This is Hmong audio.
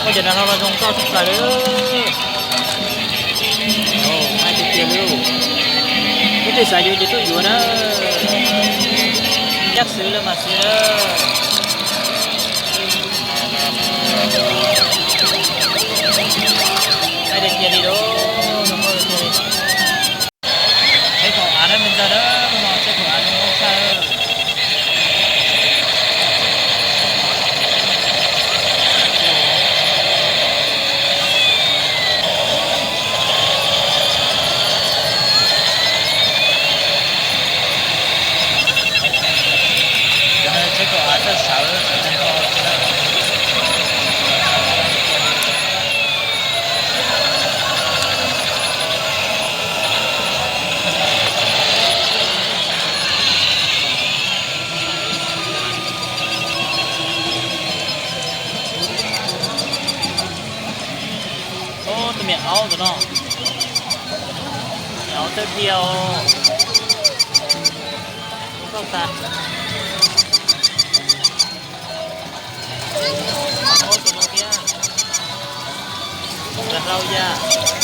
Ua cov nas hlau no zoo nkauj tshaj plaws li. Ov, nqaij tiag tiag li. Leej twg xav yuav ces tuaj yuav na. Ncaj xwb los mas xwb na. Nqaij tiag tiag li lauj, zoo nkauj tiag tiag li. Tsheb kaum av na me ntxawg na, hnub no tsheb kaum av zoo nkauj tshaj. Cov no tsheb kaum av txawj sawv, sawv tag nrho li na. Ov, tus me aub ntawm no, me aub tawg dhia os. Zoo nkauj tas. Ov, tus no thiab. Nas hlau yam.